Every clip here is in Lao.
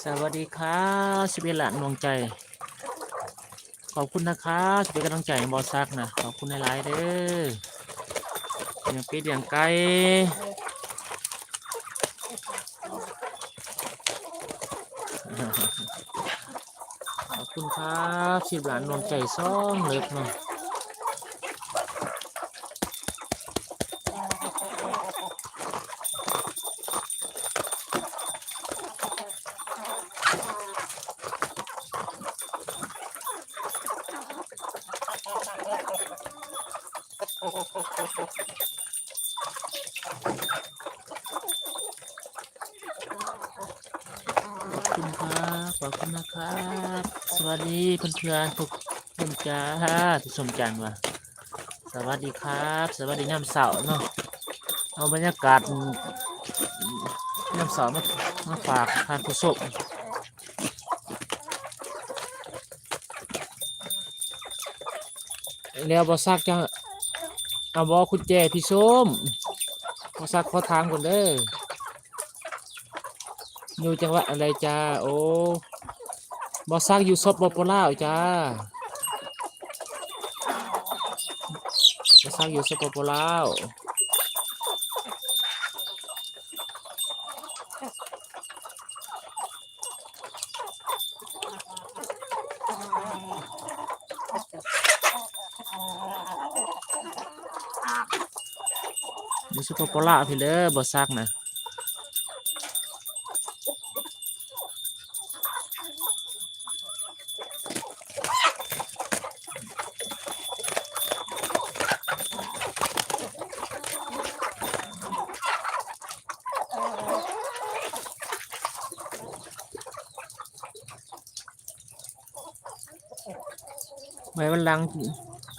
ສະຫວັດດີຄ່າ ສິບເອັດລ້ານດວງໃຈ ຂອບຄຸນນະຄ່າທີ່ເປັນກຳລັງໃຈໃຫ້ບໍ່ສັກນະ ຂອບຄຸນຫຼາຍໆເດີ ລ້ຽງເປັດລ້ຽງໄກ່ ຂອບຄຸນຄັບ ສິບລ້ານດວງໃຈສອງເລິບເນາະ. ຂອບຄຸນຄັບ ຂອບຄຸນນະຄັບ ສະຫວັດດີເພື່ອນໆທຸກຄົນຈ້າ ທີ່ຊົມຈັນວ່າ ສະຫວັດດີຄັບ ສະຫວັດດີຍາມເຊົ້າເນາະ ເອົາບັນຍາກາດຍາມເຊົ້າມາ ມາຝາກທ່ານຜູ້ຊົມ. ແລ້ວບໍ່ສັກຈະເອົາບໍ່ກຸນແຈພີ່ຊົມ ບໍ່ສັກຂໍຖາມກ່ອນເດີ ຢູ່ຈັງຫວັດອັນໃດຈ້າ? ໂອ້ ບໍ່ສັກຢູ່ ສປປ ລາວ ຈ້າ ບໍ່ສັກຢູ່ ສປປ ລາວ. ຢູ່ ສປປ ລາວ ພີ້ເດີ ບໍ່ສັກນະ. ໄວ້ວັນຫຼັງ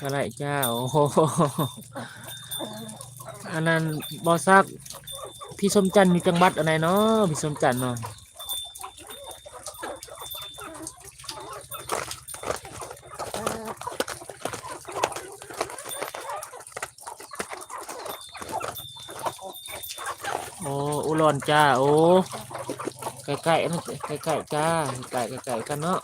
ກໍໄດ້ຈ້າ. ໂອ້ໂຫ ອັນນັ້ນບໍ່ສັກ ພີ່ຊົມຈັນຢູ່ຈັງຫວັດອັນໃດເນາະ ພີ່ຊົມຈັນເນາະ? ໂອ້ ອຸດອນຈ້າ. ໂອ້ ໃກ້ໆ ໃກ້ໆ ຈ້າ ໃກ້ໆ ໃກ້ໆ ກັນເນາະ.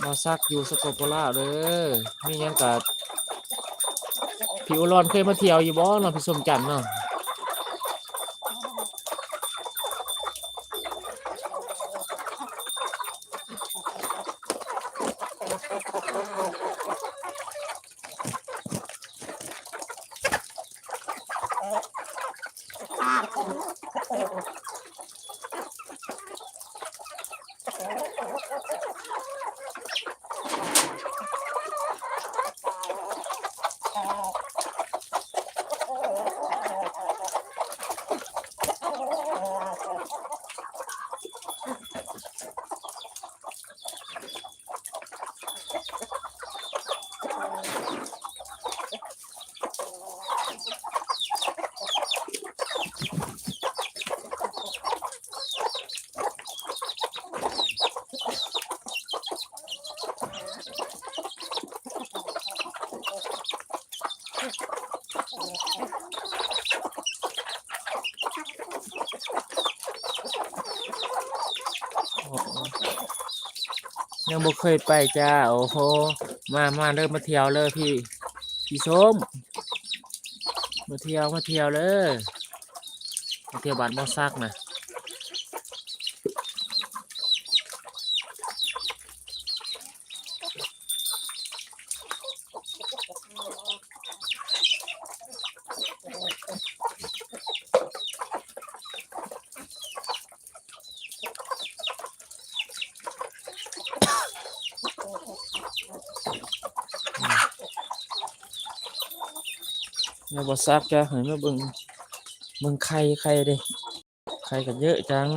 ບ່າວສັກຢູ່ ສປປ ລາວ ເດີ ມີຫຍັງກະ ພີ່ອຸດອນເຄີຍມາທ່ຽວຢູ່ບໍ່ເນາະ ພີ່ຊົມຈັນເນາະ? ຍັງບໍ່ເຄີຍໄປຈ້າ. ໂອ້ໂຫ ມາ ມາເດີ ມາທ່ຽວເດີ ພີ່ ພີ່ຊົມ ມາທ່ຽວ ມາທ່ຽວເດີ ມາທ່ຽວບ້ານບ່າວສັກນະ. ຍັງບໍ່ສັກຈ້າ ໃຫ້ມາເບິ່ງ ເບິ່ງໄຂ່ ໄຂ່ເດ້. ໄຂ່ກໍເຍອະຈັງ.